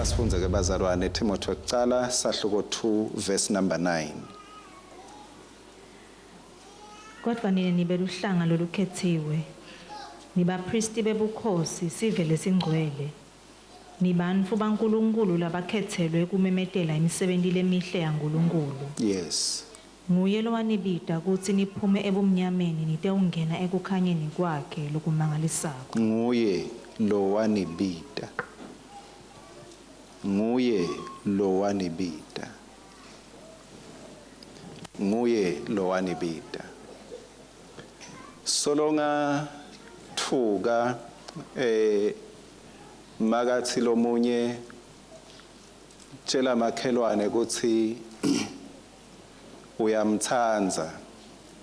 Asifunze ke bazalwane Timothy wekucala sahluko 2 verse number 9. Kodvwa nine nibe luhlanga lolukhetsiwe, nibaphristi bebukhosi, sive lesingcwele, nibantfu baNkulunkulu labakhetselwe kumemetela imisebenti lemihle yaNkulunkulu. Yes. Nguye lowanibita kutsi niphume ebumnyameni nitewungena ekukhanyeni kwakhe lokumangalisako. Nguye lowanibita. Nguye lowanibita. Nguye lowanibita. Solonga thuka eh makathi lomunye tshela makhelwane ukuthi uyamthanda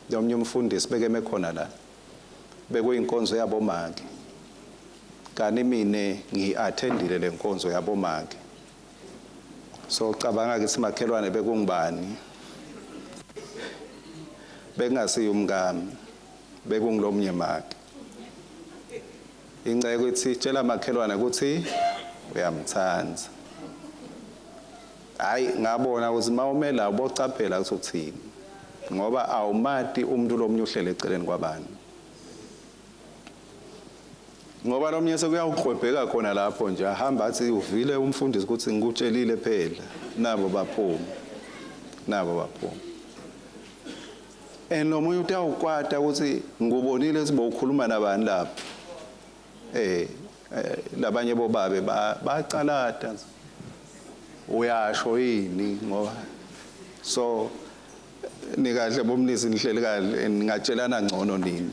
lomnye umfundisi bekeme khona la bekuyinkonzo yabomake kani mine ngiyi-attendile le nkonzo yabomake so cabanga ke simakhelwane bekungibani bekungasiyo umkami bekungilomnye make inceko ithi tshela makhelwane ukuthi uyamthanda hayi ngabona ukuthi mawumela ubocaphela ukuthi uthini ngoba awumati umuntu lomnye uhlele eceleni kwabantu ngoba lomnye sekuyawuqhwebheka khona lapho nje ahamba athi uvile umfundisi ukuthi ngikutshelile phela nabo baphuma nabo baphuma and nomunye utawukwata ukuthi ngikubonile sibo ukhuluma nabani lapho eh labanye bobabe bacalata uyasho yini ngoba so nikahle bomnisi nihleli kahle ningatshelana ngcono nini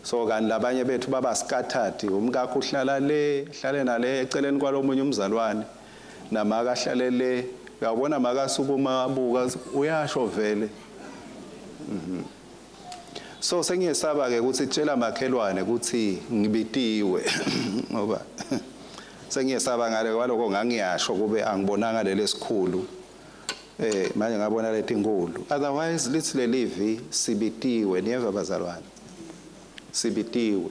so kanti labanye bethu baba scattered umkakho uhlala le hlale nale eceleni kwalomunye umzalwane namaka ahlale le uyabona makasukuma abuka uyasho vele so sengiyesaba ke ukuthi tshela makhelwane ukuthi ngibitiwe ngoba sengiyesaba ngale kwaloko ngangiyasho kube angibonanga leli esikhulu eh manje ngabona letinkulu otherwise lithi lelivi sibitiwe niyeva bazalwane sibitiwe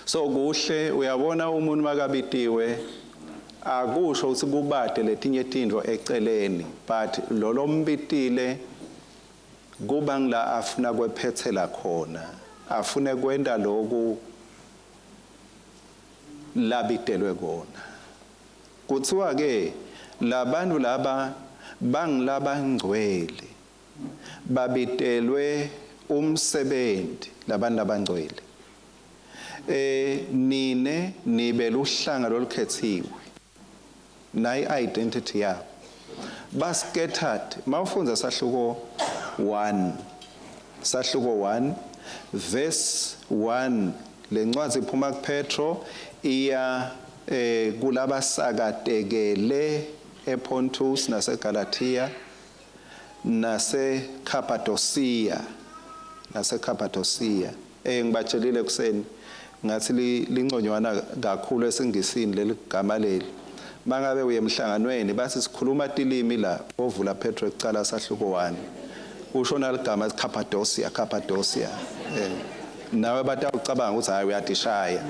so kuhle uyabona umuntu makabitiwe akusho ukuthi kubade letinye tintfo eceleni but lolo mbitile kuba ngila afuna kwephethela khona afune kwenta loku labitelwe kona kuthiwa ke labantu laba bangilabangcwele babitelwe umsebenzi labantu labangcwele eh nine nibe luhlanga lolukhethiwe nayi identity yabo ba scattered mawufundza sahluko 1 sahluko 1 verse 1 lencwadi iphuma kuPetro iya eh kulabasakatekele ePontus naseGalatia naseCappadocia naseCappadocia eh ngibatshelile kuseni ngathi linconywana kakhulu esingisini leli gama leli mangabe uye emhlanganweni bathi sikhuluma tilimi la ovula Petro ekucala sahluko 1 usho naligama Cappadocia Cappadocia eh nawe batawucabanga ukuthi hayi uyadishaya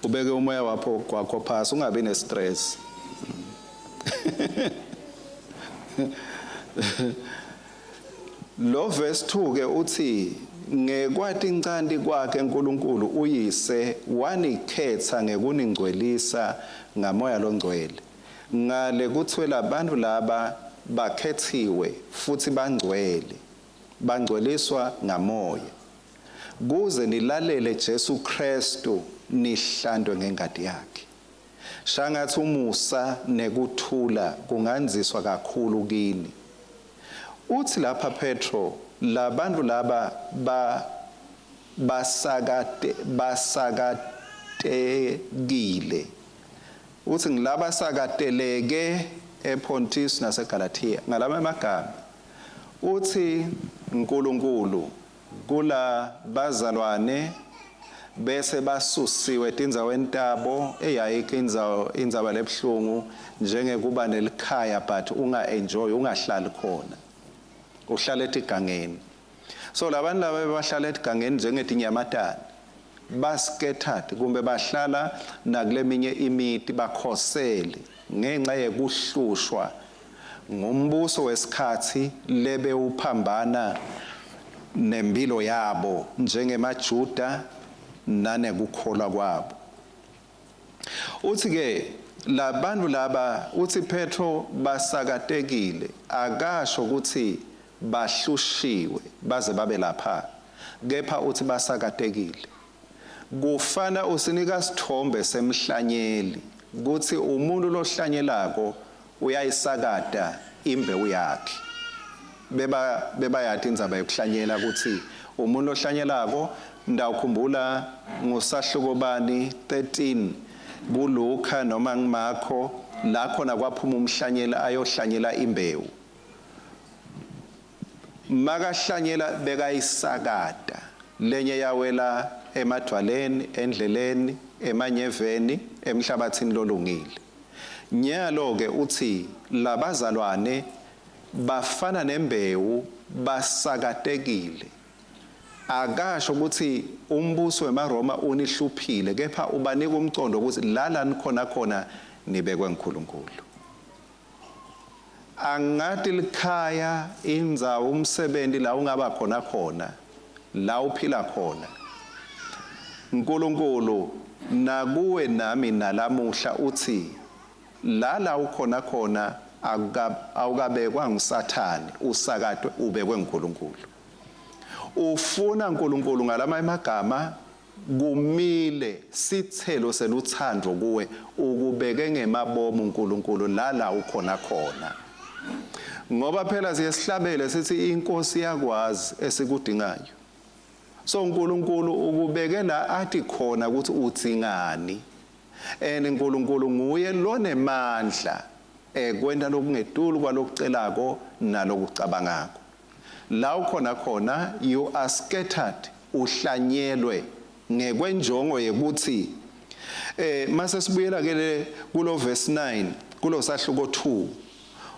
ubeke umoya wakho kwakho phasi ungabi nestress lo verse 2 ke uthi ngekwati incanti kwakhe uNkulunkulu uyise wanikhetha ngekuningcwelisa ngamoya longcwele ngale kuthiwe labantu laba bakhethiwe futhi bangcwele bangcweliswa ngamoya kuze nilalele Jesu Kristu nihlandwe ngengadi yakhe shangathi umusa nekuthula kunganziswa kakhulu kini uthi lapha Petro labantu laba ba basakate basakatekile uthi ngilaba sakateleke ePontus naseGalatia ngalama amagama uthi uNkulunkulu kula bazalwane bese basusiwe etindzaweni tabo eyayikho indzawo indzaba lebuhlungu njengekuba nelikhaya but unga enjoy ungahlali khona uhlala etigangeni so labantu laba bahlala etigangeni njengetinyamatane Ba-scattered kumbe bahlala nakuleminye imiti, bakhosele ngenxa yekuhlushwa ngumbuso wesikhatsi lebewuphambana nempilo yabo njengemaJuda nanekukholwa kwabo. Uthi ke labantu laba, uthi Petro, basakatekile. Akasho ukuthi bahlushiwe baze babe lapha, kepha uthi basakatekile. Kufana usinika sithombe semhlanyeli, kuthi umuntu lohlanyelako uyayisakata imbewu yakhe. Beba bebayati indzaba yokuhlanyela, ukuthi umuntu lohlanyelako, ndawukhumbula ngusahluko bani, 13 kuLuka noma ngiMakho, la khona kwaphuma umhlanyeli ayohlanyela imbewu. Makahlanyela bekayisakata, lenye yawela emadvwaleni, endleleni, emanyeveni, emhlabathini lolungile. Nyalo ke uthi labazalwane bafana nembewu, basakatekile. Akasho ukuthi umbuso wemaRoma unihluphile, kepha ubanika umcondo ukuthi la la nikhona khona nibekwe nguNkulunkulu. Angati likhaya, indzawo, umsebenzi la ungaba khona khona, la uphila khona, uNkulunkulu nakuwe nami nalamuhla uthi la la ukhona khona awukabekwa nguSathane, usakatwe, ubekwe nguNkulunkulu. Ufuna uNkulunkulu ngalama emagama kumile sithelo seluthando kuwe, ukubeke ngemabomu uNkulunkulu la la ukhona khona. Ngoba phela siye sihlabele sithi inkosi yakwazi esikudingayo. So uNkulunkulu ukubeke la athi khona ukuthi udzingani, and uNkulunkulu nguye lonemandla ekwenta lokungetulu kwalokucelako nalokucabangako. La ukhona khona, you are scattered, uhlanyelwe ngekwenjongo yekuthi mase sibuyela ke kulo verse 9 kulo sahluko 2,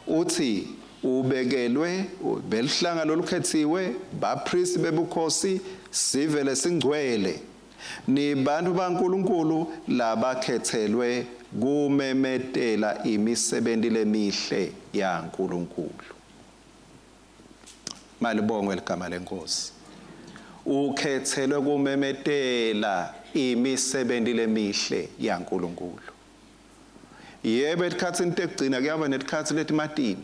uthi ubekelwe belihlanga lolukhethiwe, bapristi bebukhosi, sive lesingcwele, nibantu baNkulunkulu labakhethelwe kumemetela imisebenti lemihle yaNkulunkulu. Malibongwe ligama lenkosi. Ukhethelwe kumemetela imisebenti lemihle yaNkulunkulu. Yebo, etikhatsini tekugcina kuyaba netikhatsi letimatima.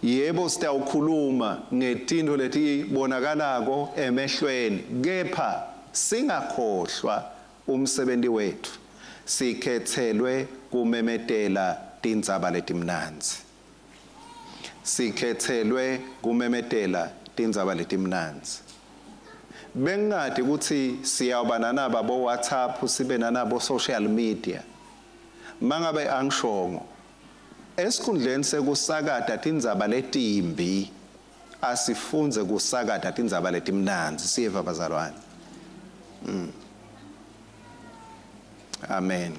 Yebo, sitawukhuluma ngetintfo letibonakalako emehlweni, kepha singakhohlwa umsebenti wetfu. Sikhethelwe kumemetela tindzaba letimnandzi. Sikhethelwe kumemetela tindzaba letimnandzi. Bengingati ukuthi siyawuba nanaba bo WhatsApp, sibe nanabo social media. Mangabe angishongo, esikhundleni sekusakata tindzaba letimbi, asifunze kusakata tindzaba letimnandzi. Siyeva bazalwane? Amen.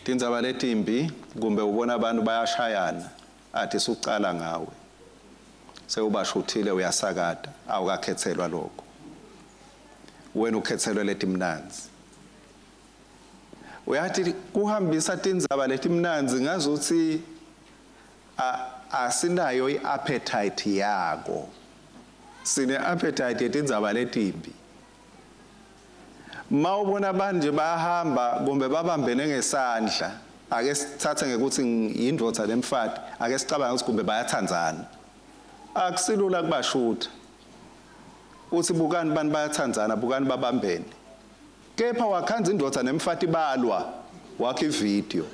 Tindzaba letimbi, kumbe ubona abantu bayashayana, athi sucala ngawe, sewubashuthile, uyasakata, awukakhethelwa lokho. Wena ukhethelwe letimnandzi. Uyathi kuhambisa tindzaba letimnandzi ngazuthi asinayo i-appetite yako. Sine appetite yetindzaba letimbi. Mawubona abantu nje bayahamba kumbe babambene ngesandla, ake sithathe ngekuthi yindvodza nemfati, ake sicabange ukuthi kumbe bayathandzana, akusilula kubashutha uthi bukani bantu bayathandzana, bukani babambene. Kepha wakhandza indvodza nemfati balwa, wakha ividiyo,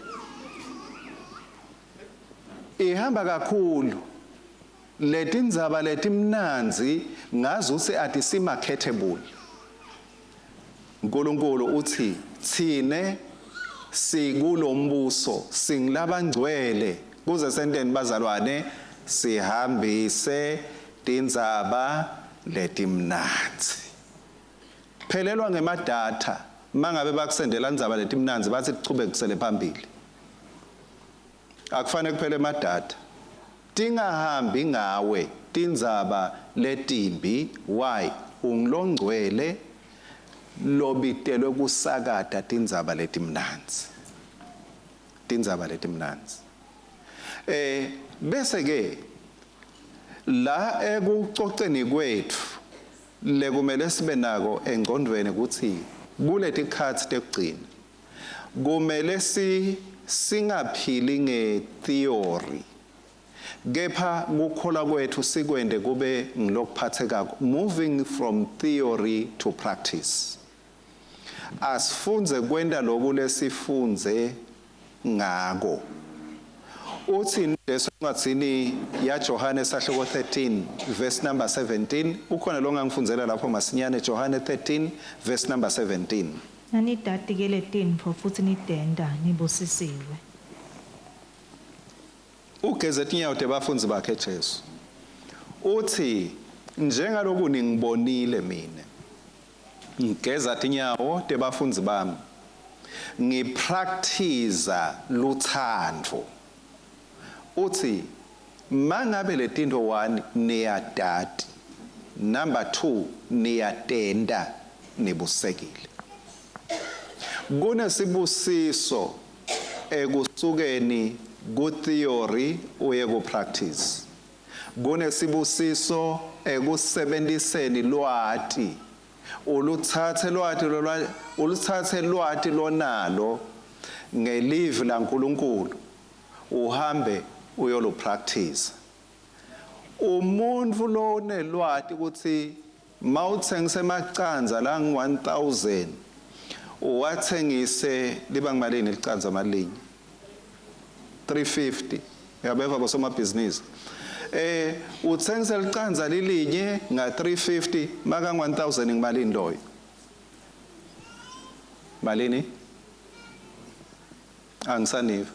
ihamba kakhulu. Letindzaba letimnandzi ngazuthi atisimarketable. uNkulunkulu uthi thine sikulombuso, singilabangcwele, kuze senteni bazalwane? Sihambise tindzaba letimnandzi. Phelelwa ngemadatha mangabe bakusendela indzaba letimnandzi, bathi tichubeke kusele phambili. Akufanele kuphele emadatha, tingahambi ngawe tindzaba letimbi. Why? Ungilongcwele. Lobitelwe kusakata tindzaba letimnandzi. Tindzaba letimnandzi. Bese ke la ekucoceni kwetfu lekumele sibe nako engcondvweni ukuthi kuletikhatsi tekugcina kumele singaphili ngetheory, kepha kukholwa kwethu sikwente kube ngilokuphathekako, moving from theory to practice. Asifunze kwenta loku lesifundze ngako. Uthi Jesu encwadzini yaJohane sahluko 13 verse number 17, ukhona lo ngangifundzela lapho masinyane, Johane 13 verse number 17. Nanitati ke letintfo futsi nitenta, nibusisiwe. Ugeze tinyawo tebafundzi bakhe Jesu. Uthi njengaloku ningibonile mina ngigeza tinyawo tebafundzi bami, ngipractice luthando. Uthi mangabe letinto 1 niyadati, number 2 niyatenda, nibusekile. Kunesibusiso ekusukeni ku theory uye ku practice. Kunesibusiso ekusebenziseni lwati. Uluthathe lwati uluthathe lwati lonalo ngelivi laNkulunkulu uhambe uyolu practice. Umuntu lonelwati ukuthi mawutsengise emacandza la ngu 1000 uwathengise liba ngimalini licandza malinye 350, uyabeva bosomabhizinisi. Utsengise licandza lilinye nga 350 maka 1000 ngimalini loyo? Malini? Angisaniva.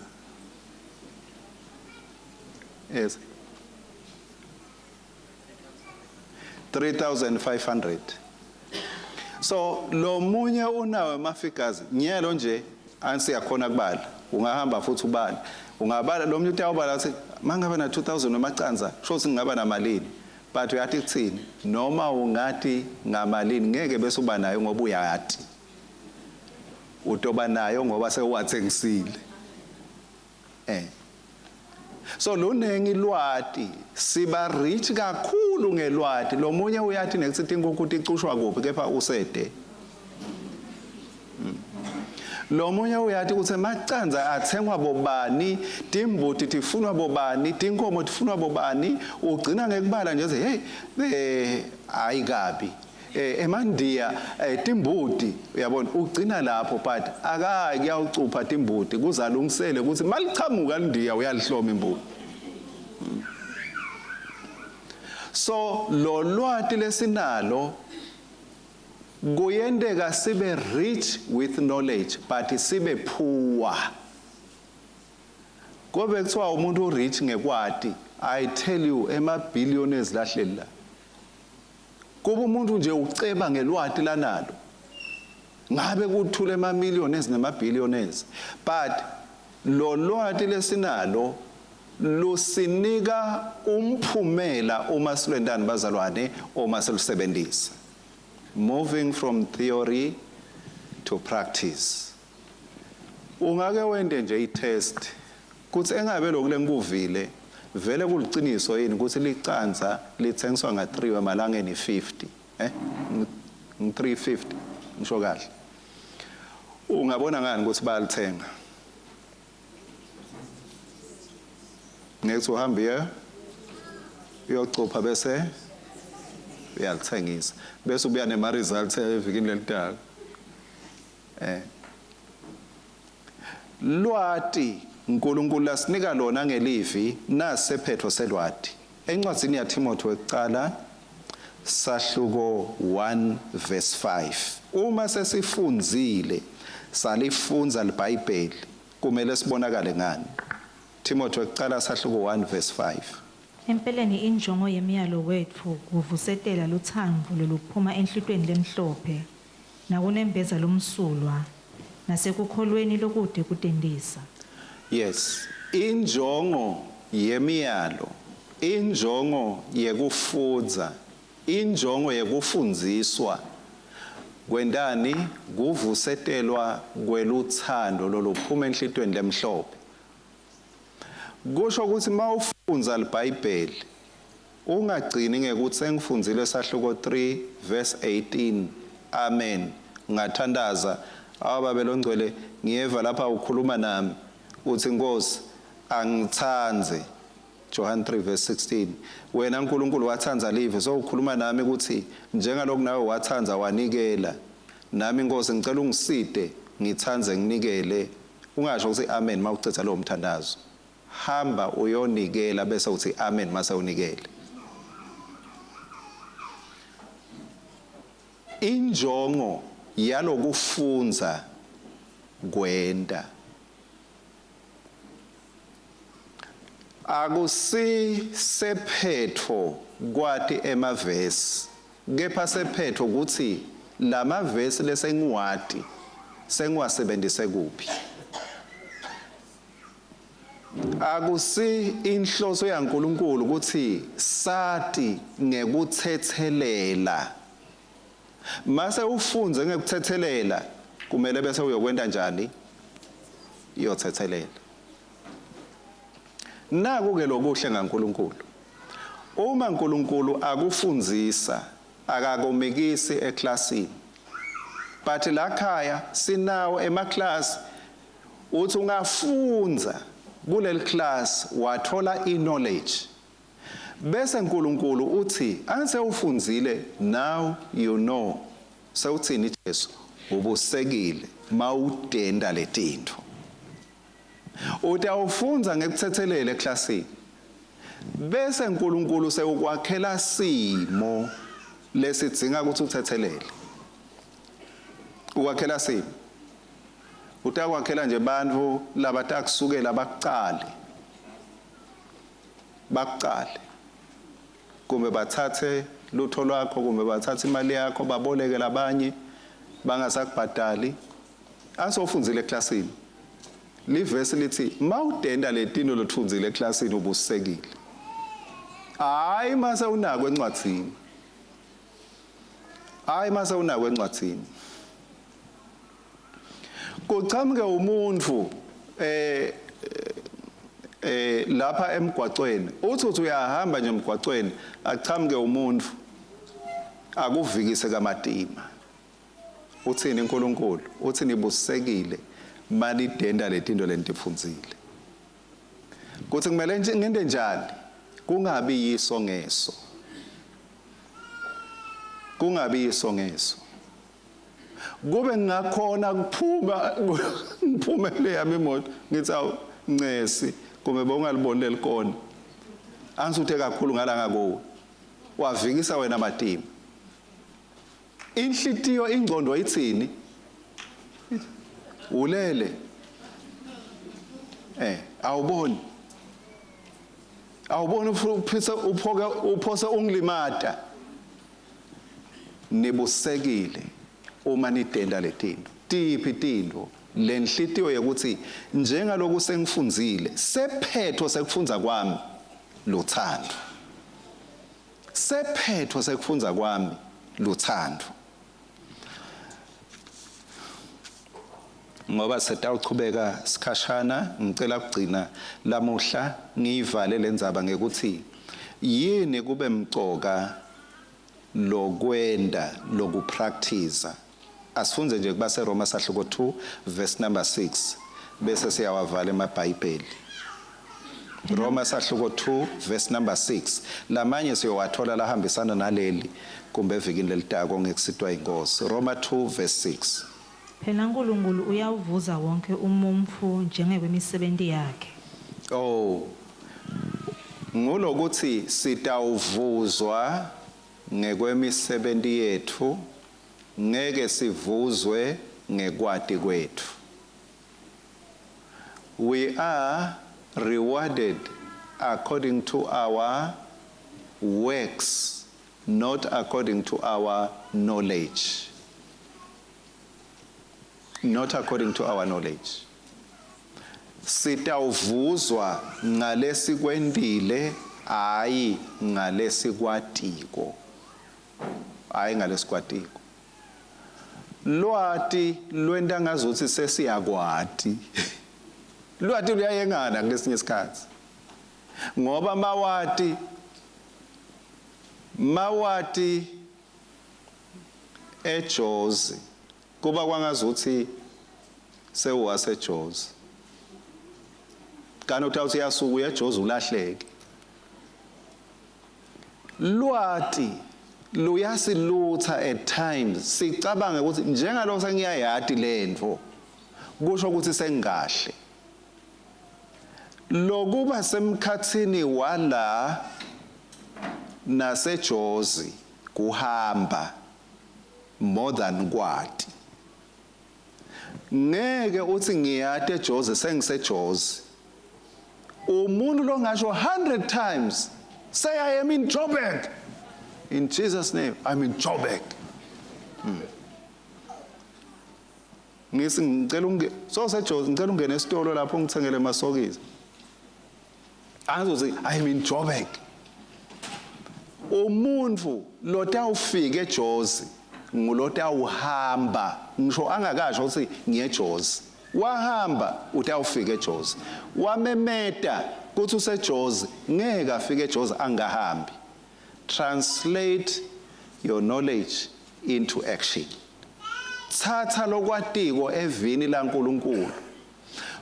Yes. 3500. So lo munye unawo ama figures nyelo nje ansiyakhona kubala. Ungahamba futhi ubale. Ungabala lo munye utawubala athi mangabe na 2000 nomacandza sho ukuthi ngingaba namalini. But uyathi kuthini? Noma ungathi ngamalini ngeke bese uba nayo ngoba uyati. Utoba nayo ngoba sewathengisile. So lunengi lwati siba rich kakhulu ngelwati. Lo munye uyathi nekuthi tinkukhu ticushwa kuphi kepha usede. Lo munye uyathi ukuthi emacandza athengwa bobani, timbuti tifunwa bobani, tinkomo tifunwa bobani, ugcina ngekubala nje hey hayi kabi. Emandiya timbuti uyabona ugcina lapho, but akayi kuyawucupha timbuti kuzalungisele ukuthi malichamuka lindiya uyalihloma imbuti. So lo lwati lesinalo kuyenteka sibe rich with knowledge but sibe poor. Kobe kuthiwa umuntu rich ngekwati, I tell you ema billionaires lahleli la. Kuba umuntu nje uceba ngelwati lanalo ngabe kuthule ema millionaires nema billionaires, but lo lwati lesinalo lusinika umphumela uma silwentani bazalwane, uma silusebenzisa. Moving from theory to practice. Ungake wente nje i-test kuthi engabe lokhu lengikuvile vele kuliciniso yini ukuthi licanza lithengiswa nga 3 emalangeni 50, 350 ngisho kahle. Ungabona ngani ukuthi bayalithenga? Ngeke uhambe uyocupha bese uyalithengisa bese ubuya nema results evikini lelidala. Lwati uNkulunkulu lasinika lona ngelivi nasephetho selwati. Encwadzini yaTimothy wekucala sahluko 1 verse 5. Uma sesifundzile salifunza liBhayibheli kumele sibonakale ngani? Timothy wekucala sahluko 1 verse 5. Empeleni injongo yemiyalo wetfu kuvusetela lutsandvo loluphuma enhlitiyweni lemhlophe nakunembeza lomsulwa nasekukholweni lokude kutentisa. Yes, injongo yemiyalo, injongo yekufundza, injongo yekufundziswa Kwentani? Kuvusetelwa kweluthando loluphuma enhlitweni lemhlophe. Kusho ukuthi mawufundza liBhayibheli ungagcini ngekuthi sengifundzile sahluko 3 verse 18, amen, ngathandaza, awu Babe longcwele, ngiyeva lapha ukhuluma nami uthi Nkosi angithandze, John 3 verse 16, wena uNkulunkulu wathanda live, so ukhuluma nami ukuthi njengaloku nawe wathanda wanikela, nami Nkosi ngicela ungiside ngithandze nginikele. Ungasho ukuthi amen mawucetha lowo mthandazo, hamba uyonikela bese uthi amen mase unikele. Injongo yalokufundza kwenta akusi sephetho kwati emavesi, kepha sephetho ukuthi lamavesi lesengiwati sengiwasebenzise kuphi. Akusi inhloso yaNkulunkulu ukuthi sati ngekuthethelela. Mase ufunze ngekuthethelela kumele bese uyokwenta njani? Iyothethelela. Naku ke lokuhle ngaNkulunkulu. Uma uNkulunkulu akufundzisa akakomikisi eklasini. But la khaya sinawo emaklasi, uthi ungafundza kuleli class wathola i-knowledge, bese uNkulunkulu uthi anse ufundzile, now you know. Sewuthini Jesu? Ubusekile mawudenda letinto. Utawufundza ngekuthethelela eklasini, bese uNkulunkulu sewukwakhela simo lesidzinga ukuthi uthethelele. Ukwakhela simo, utakwakhela nje bantfu labatakusukela bakucale bakucale, kumbe bathathe lutho lwakho, kumbe bathathe imali yakho baboleke labanye bangasakubhadali. Asofundzile eklasini, livesi lithi mawudenda letino lotfundzile eklasini ubusekile, hayi mase unako encwadzini, hayi mase unako encwadzini. Kuchamuke umuntu lapha emgwacweni, uthi uyahamba nje emgwacweni, achamuke umuntu akuvikise kamatima. Uthini uNkulunkulu? Uthi nibusekile manidenda letinto lentifundzile. Kuthi kumele ngente njani? Kungabi yiso ngeso, kungabi yiso ngeso. Kube ngingakhona kuphuma ngiphumele yami imoto ngithi awu ncesi, kumbe bongaliboni lelikona, angisuthe kakhulu ngala ngakuwe, wavikisa wena matima. Inhlitiyo ingcondo ithini? Ulele. Awuboni, awuboni uphisa uphoka uphosa ungilimata. Nibusekile uma nidenda letinto. Tiphi tinto? Lenhlitiyo yokuthi njengaloku sengifundzile, sephetho sekufundza kwami luthando. Sephetho sekufundza kwami luthando. Ngoba setawuchubeka sikhashana, ngicela kugcina lamuhla ngiyivale lendzaba ngekuthi yini kube mcoka lokwenta lokupractice. Asifunze nje kubase Roma sahluko 2 verse number 6 bese siyawavala emaBhayibheli. Roma sahluko 2 verse number 6, lamanye siyowathola lahambisana naleli kumbe evikini lelitako ngekusitwa inkosi. Roma 2 verse 6. Phela uNkulunkulu uyawuvuza wonke umuntfu njengekwemisebenti yakhe. Oh, ngulokuthi sitawuvuzwa ngekwemisebenti yetfu, ngeke sivuzwe ngekwati kwetfu. We are rewarded according to our works, not according to our knowledge. Not according to our knowledge. Sitawuvuzwa ngalesikwentile, hayi ngalesikwatiko. Hayi ngalesikwatiko. Lwati lwenta ngazuthi sesiyakwati. Lwati luyayengana kulesinye isikhathi. Ngoba mawati mawati eJozi kuba kwangazuthi sewuwaseJozi. Kanti utawuthi uyasuka uya eJozi ulahleke. Lwati luyasilutha at times sicabange ukuthi njengalokho sengiyayati lentfo kusho ukuthi sengikahle. Lokuba semkhatsini wala naseJozi kuhamba more than kwati. Ngeke uthi ngiyati eJozi sengiseJozi. Umuntu longasho 100 times say I am in Joburg. In Jesus name I'm in Joburg. Ngisi ngicela unge so seJozi ngicela ungene esitolo lapho ngithengele amasokisi. Angizothi I'm in Joburg. Umuntu lotawufika eJozi ngulotawuhamba ngisho angakasho ukuthi ngiye eJozi. Wahamba utawufika eJozi. Wamemeta kuthi useJozi ngeke afike eJozi angahambi. Translate your knowledge into action. Thatha lokwatiko evini laNkulunkulu.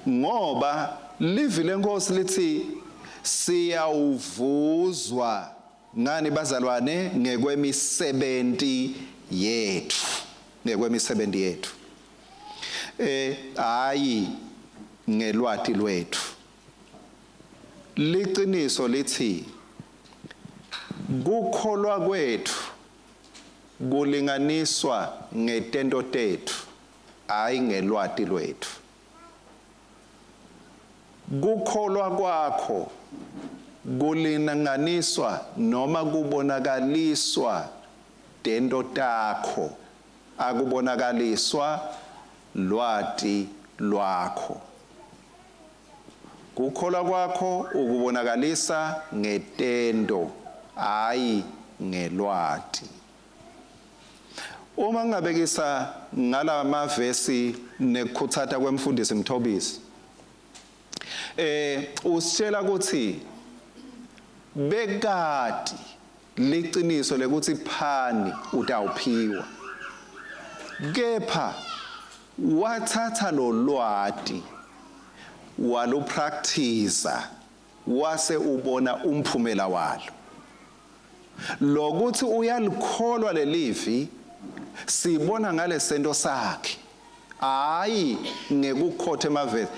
Ngoba livi lenkosi lithi siyawuvuzwa ngani bazalwane ngekwemisebenti yethu ngekwemisebenti yethu eh hayi ngelwati lwethu liqiniso lithi kukholwa kwethu kulinganiswa ngetento tethu hayi ngelwati lwethu. Kukholwa kwakho kulinganiswa noma kubonakaliswa tento takho, akubonakaliswa lwati lwakho. Kukholwa kwakho ukubonakalisa ngetento, hayi ngelwati. Uma ngingabekisa ngala mavesi nekukhutsata kwemfundisi Mthobisi eh usitshela ukuthi bekati liciniso lekuthi phani utawuphiwa kepha wathatha lolwati walupractice wase ubona umphumela walo. Lokuthi uyalikholwa lelivi sibona ngalesento sakhe, hayi ngekukhotha emavesi.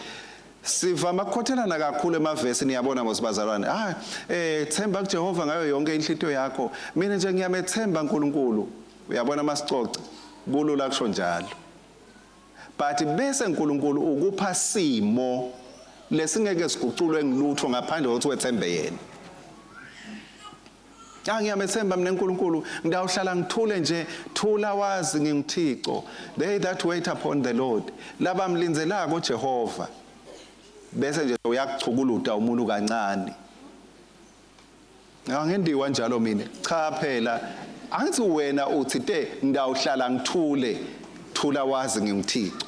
Sivama kukhothelana kakhulu emavesi niyabona mosibazalwane. Ah, eh themba kuJehova ngayo yonke inhlitiyo yakho. Mina nje ngiyamethemba uNkulunkulu. Uyabona masicoce kulula kusho njalo. But bese uNkulunkulu ukupha simo lesingeke siguculwe ngilutho ngaphandle kokuthi wethembe yena. Ah ngiyamethemba mina uNkulunkulu ngidawuhlala ngithule nje thula wazi nginguThixo. They that wait upon the Lord labamlindzelako Jehova bese nje uyakuchukuluta umuntu kancane. Angendiwa njalo mina. Cha phela angithi wena uthi te ngidawuhlala ngithule thula wazi nginguThixo.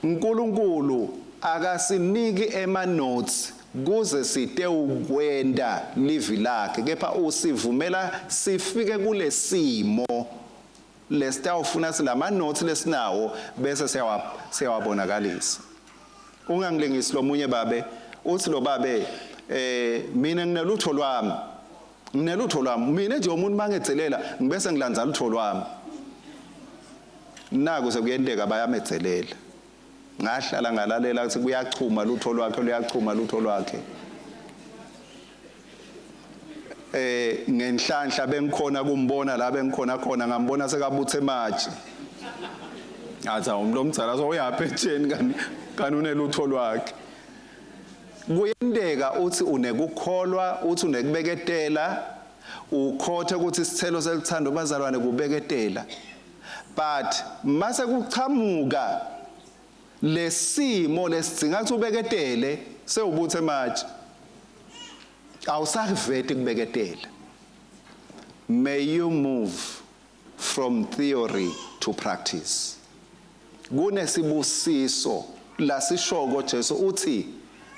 uNkulunkulu akasiniki ema notes kuze site ukwenda livi lakhe kepha usivumela sifike kulesimo lesitawufuna silama notes lesinawo bese siyawabonakalisa. Ungangilingisi lomunye babe uthi lo babe eh mina nginelutho lwami nginelutho lwami mina nje umuntu mangetselela ngibese ngilandza lutho lwami naku sekuyenteka bayametselela ngahlala ngalalela ukuthi kuyachuma lutho lwakhe luyachuma lutho lwakhe eh ngenhlanhla bengikhona kumbona la bengikhona khona ngambona sekabuthe ematshe athi umuntu omdala so uyapha etsheni kani kani unelutho lwakhe kuyenteka uthi unekukholwa uthi unekubeketela ukhothe ukuthi isithelo selithando bazalwane kubeketela but mase kuchamuka lesimo lesidzinga ukuthi ubeketele sewubuthe ematshe awusakuveti kubeketela may you move. from theory to practice. Kunesibusiso lasishoko Jesu uthi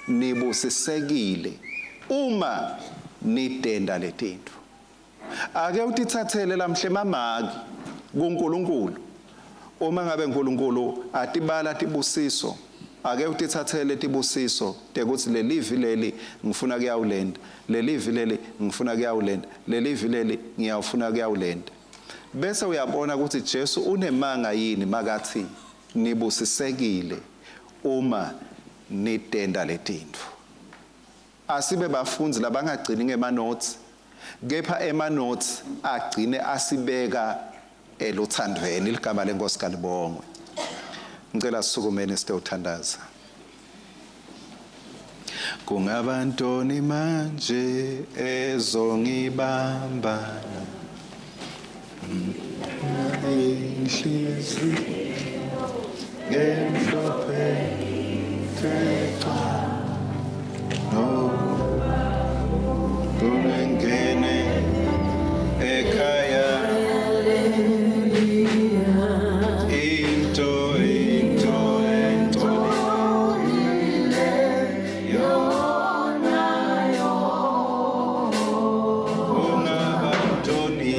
nibusisekile uma nidenda letintfo. Ake utitsatsele lamhle mamaki kuNkulunkulu. Uma ngabe uNkulunkulu atibala tibusiso, ake utitsatsele tibusiso tekuthi lelivi leli ngifuna kuyawulenda, lelivi leli ngifuna kuyawulenda, lelivi leli ngiyawufuna kuyawulenda. Bese uyabona ukuthi Jesu unemanga yini makathi nibusisekile uma nitenda letintfo. Asibe bafundzi labangagcini ngemanotes, kepha emanotes agcine asibeka eluthandweni. Ligama leNkosi kalibongwe. Ngicela sisukumeni sitewuthandaza. Kungaba ntoni manje ezongibamba inhliziyo emhlophe teca no kulengene ekhaya into into engcolile kungaba ntoni.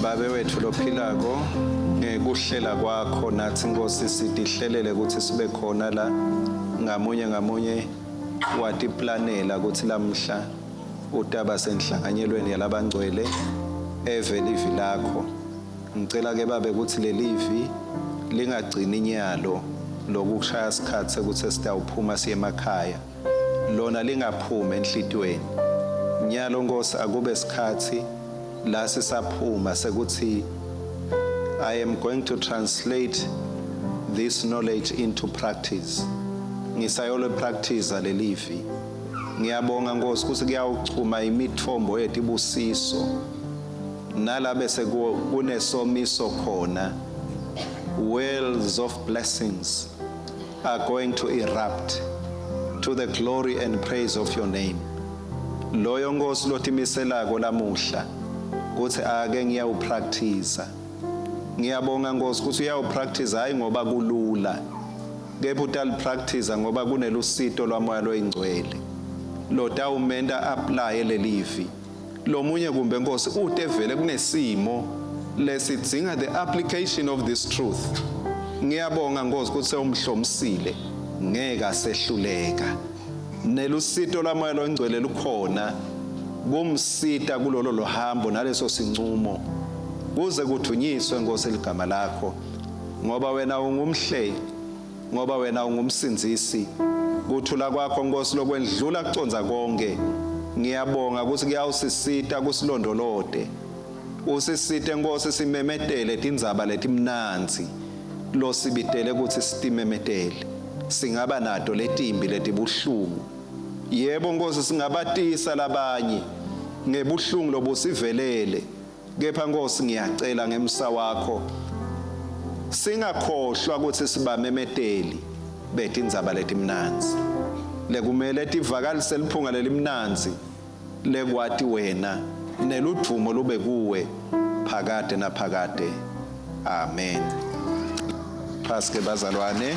Babe wethu lophilako, ngekuhlela kwakho nathi Nkosi sitihlelele ukuthi sibe khona la, ngamunye ngamunye watiplanela ukuthi lamhla utaba senhlanganyelweni yalabangcwele eve livi lakho. Ngicela ke babe ukuthi lelivi lingagcini inyalo lokushaya sikhathi sekuthi sitawuphuma siye emakhaya, lona lingaphumi enhlitiyweni. Nyalo Nkosi akube sikhathi la sisaphuma sekuthi I am going to translate this knowledge into practice. Ngisayolo practice lelivi. Ngiyabonga Nkosi ukuthi kuyawuchuma imithombo yetibusiso. Nala bese kunesomiso khona, wells of blessings are going to erupt to the glory and praise of your name. Loyo Nkosi lotimiselako lamuhla kuthi ake ngiyawupractice. Ngiyabonga Nkosi ukuthi uyawupractice hayi ngoba kulula, kepha utalipractice ngoba kunelusito lwamoya loyingcwele lotawumenta apply lelivi. Lomunye kumbe Nkosi ute vele kunesimo lesidzinga the application of this truth. Ngiyabonga Nkosi ukuthi sewumhlomisile, ngeke asehluleka. Nelusito lwamoya longcwele lukhona kumsita kulolo lohambo naleso sincumo, kuze kuthunyiswe Nkosi ligama lakho, ngoba wena ungumhlengi, ngoba wena ungumsindzisi. Kuthula kwakho Nkosi lokwendlula kucondza konke, ngiyabonga ukuthi kuyawusisita kusilondolote. Usisite Nkosi simemetele tindzaba letimnandzi losibitele ukuthi sitimemetele. Singaba nato letimbi letibuhlungu, yebo Nkosi, singabatisa labanye ngebuhlungu lobusivelele, kepha Nkosi ngiyacela ngemsa wakho singakhohlwa ukuthi sibamemeteli betindzaba letimnandzi lekumele tivakalise liphunga lelimnandzi lekwati wena, neludvumo lube kuwe phakade naphakade. Amen. Phaske bazalwane.